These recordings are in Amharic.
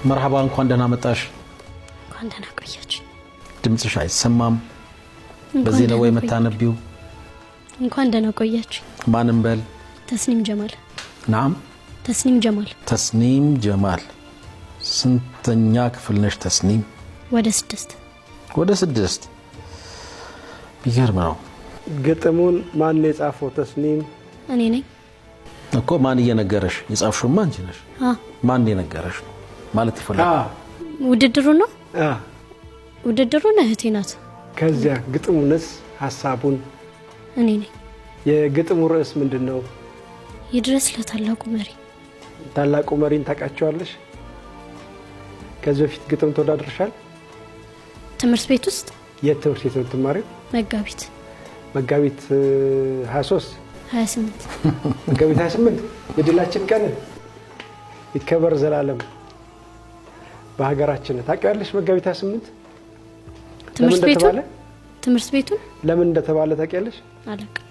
መርሐባ፣ እንኳን ደህና መጣሽ። እንኳን ደህና ቆያችሁ። ድምፅሽ አይሰማም። በዚህ ነው ወይ የምታነቢው? እንኳን ደህና ቆያችሁ። ማንም በል። ተስኒም ጀማል። ናም። ተስኒም ጀማል። ተስኒም ጀማል። ስንተኛ ክፍል ነሽ ተስኒም? ወደ 6። ወደ 6። ቢገርም ነው። ግጥሙን ማን የጻፈው ተስኒም? እኔ ነኝ። እኮ ማን እየነገረሽ? የጻፍሽውማ አንቺ ነሽ። ማን የነገረሽ ነው ማለት ይፈልጋል። ውድድሩ ነው። ውድድሩን እህቴ ናት። ከዚያ ግጥሙንስ ሀሳቡን? እኔ ነኝ። የግጥሙ ርዕስ ምንድን ነው? ይድረስ ለታላቁ መሪ። ታላቁ መሪን ታውቃቸዋለሽ? ከዚህ በፊት ግጥም ተወዳድረሻል? ትምህርት ቤት ውስጥ። የት ትምህርት ቤት ነው የምትማሪው? መጋቢት። መጋቢት 23? 28። መጋቢት 28 የድላችን ቀን ይከበር ዘላለም በሀገራችን። ታውቂዋለሽ? መጋቢት 28 ለምን እንደተባለ? ትምህርት ቤቱን ለምን እንደተባለ ታውቂያለሽ? አላውቅም።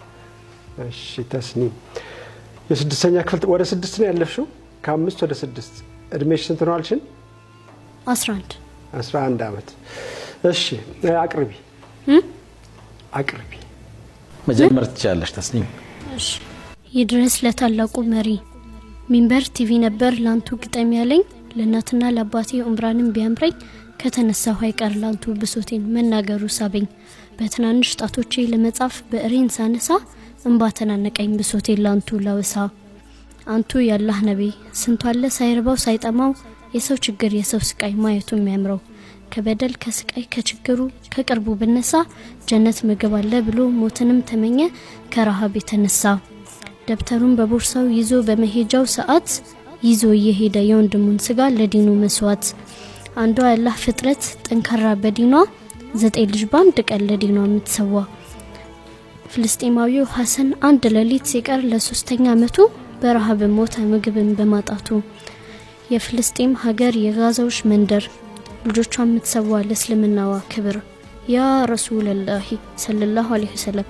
እሺ ተስኒም፣ የስድስተኛ ክፍል፣ ወደ 6 ነው ያለፍሽው? ከ5 ወደ 6። እድሜሽ ስንት ነው አልሽን? 11። 11 ዓመት። እሺ አቅርቢ፣ አቅርቢ። መጀመር ትችያለሽ ተስኒም። እሺ። ይድረስ ለታላቁ መሪ። ሚንበር ቲቪ ነበር ላንቱ ግጠም ያለኝ። ለእናትና ለአባቴ ኡምራንም ቢያምረኝ ከተነሳሁ አይቀር ላንቱ ብሶቴን መናገሩ ሳበኝ። በትናንሽ ጣቶቼ ለመጻፍ ብዕሬን ሳነሳ እንባ ተናነቀኝ ብሶቴን ላንቱ ላውሳ። አንቱ ያላህ ነቢይ፣ ስንቱ አለ ሳይርባው ሳይጠማው የሰው ችግር የሰው ስቃይ ማየቱ የሚያምረው። ከበደል ከስቃይ ከችግሩ ከቅርቡ ብነሳ ጀነት ምግብ አለ ብሎ ሞትንም ተመኘ ከረሃብ የተነሳ። ደብተሩን በቦርሳው ይዞ በመሄጃው ሰዓት ይዞ እየሄደ የወንድሙን ስጋ ለዲኑ መስዋዕት። አንዷ ያላህ ፍጥረት ጠንካራ በዲኗ 9 ልጅ ባንድ ቀን ለዲኗ የምትሰዋ። ፍልስጤማዊው ሐሰን አንድ ሌሊት ሲቀር ለሶስተኛ አመቱ በረሃብ ሞተ ምግብን በማጣቱ። የፍልስጤም ሀገር የጋዛዎች መንደር ልጆቿ የምትሰዋ ለእስልምናዋ ክብር። ያ ረሱልላሂ ሰለላሁ ዐለይሂ ወሰለም፣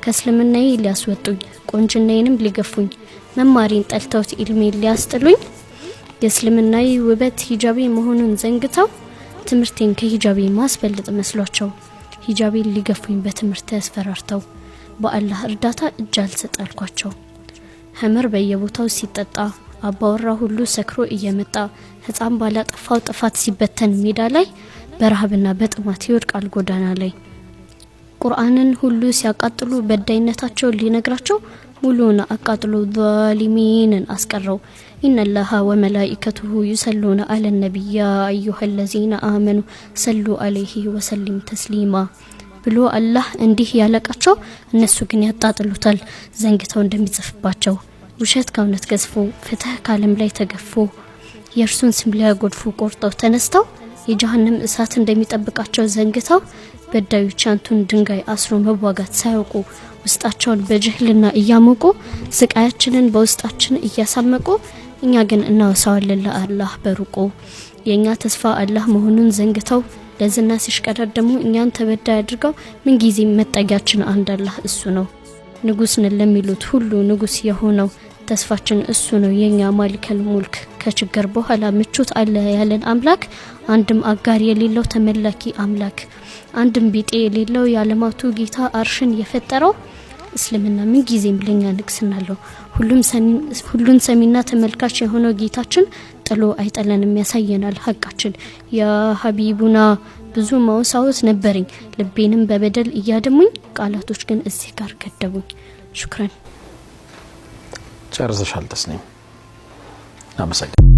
ከእስልምናዬ ሊያስወጡኝ ቆንጅናዬንም ሊገፉኝ መማሪን ጠልተውት ኢልሜን ሊያስጥሉኝ የእስልምናዬ ውበት ሂጃቤ መሆኑን ዘንግተው ትምህርቴን ከሂጃቤ ማስበልጥ መስሏቸው ሂጃቤን ሊገፉኝ በትምህርት ያስፈራርተው በአላህ እርዳታ እጅ አልሰጥ አልኳቸው። ኸምር በየቦታው ሲጠጣ አባወራ ሁሉ ሰክሮ እየመጣ ህፃን ባላጠፋው ጥፋት ሲበተን ሜዳ ላይ በረሃብና በጥማት ይወድቃል ጎዳና ላይ። ቁርአንን ሁሉ ሲያቃጥሉ በዳይነታቸውን ሊነግራቸው ሙሉውን አቃጥሎ ዛሊሚንን አስቀረው። ኢነላሃ ወመላኢከቱሁ ዩሰሉነ አለ ነቢይ ያ አዩሀ ለዚነ አመኑ ሰሉ አለይሂ ወሰሊም ተስሊማ ብሎ አላህ እንዲህ ያለቃቸው፣ እነሱ ግን ያጣጥሉታል ዘንግተው እንደሚጽፍባቸው። ውሸት ከእውነት ገዝፎ ፍትህ ከዓለም ላይ ተገፎ የእርሱን ስም ሊያጎድፉ ቆርጠው ተነስተው የጀሃነም እሳት እንደሚጠብቃቸው ዘንግተው በዳዮች አንቱን ድንጋይ አስሮ መዋጋት ሳያውቁ ውስጣቸውን በጅህልና እያሞቁ ስቃያችንን በውስጣችን እያሳመቁ እኛ ግን እናወሳዋለን ለአላህ በሩቁ። የኛ ተስፋ አላህ መሆኑን ዘንግተው ለዝና ሲሽቀዳደሙ እኛን ተበዳይ አድርገው ምንጊዜም መጠጊያችን አንድ አላህ እሱ ነው። ንጉስ ነን ለሚሉት ሁሉ ንጉስ የሆነው ተስፋችን እሱ ነው የኛ ማሊከል ሙልክ። ከችግር በኋላ ምቾት አለ ያለን አምላክ፣ አንድም አጋር የሌለው ተመላኪ አምላክ፣ አንድም ቢጤ የሌለው የዓለማቱ ጌታ አርሽን የፈጠረው እስልምና ምን ጊዜም ለኛ ንግስና አለው። ሁሉን ሰሚና ተመልካች የሆነው ጌታችን ጥሎ አይጠለንም፣ ያሳየናል ሀቃችን። ያ ሀቢቡና፣ ብዙ ማውሳውት ነበረኝ ልቤንም በበደል እያደሙኝ፣ ቃላቶች ግን እዚህ ጋር ገደቡኝ። ሹክራን። ጨርሰሻል ተስኒም? አመሰግናለሁ።